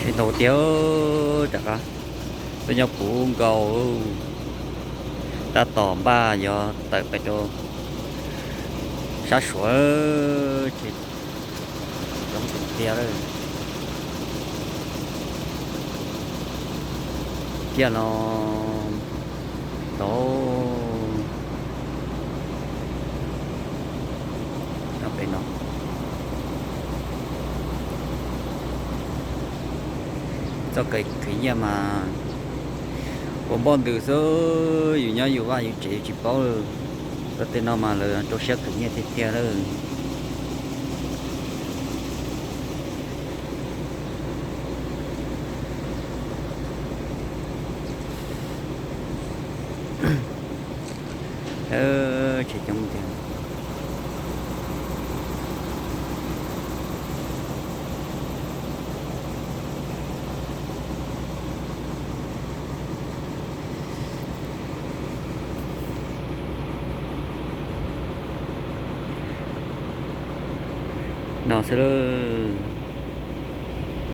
Tsheb ntau tiag, rov qab tuaj nyob puv nkaus, tab tom npaj yuav tawm pem rau sab Suav, tsheb coob tiag tiag lawm. Tiaj no tau nyob pem no. Txoj kev khwv nyiaj mas ua npoj ntws xwb, yus nyob yus vaj yus tsev yus tsis paub. Txoj tej no mas lawv rau siab khwv nyiaj tiag tiag lawm. Tsheb coob tiag. No xwb lawm.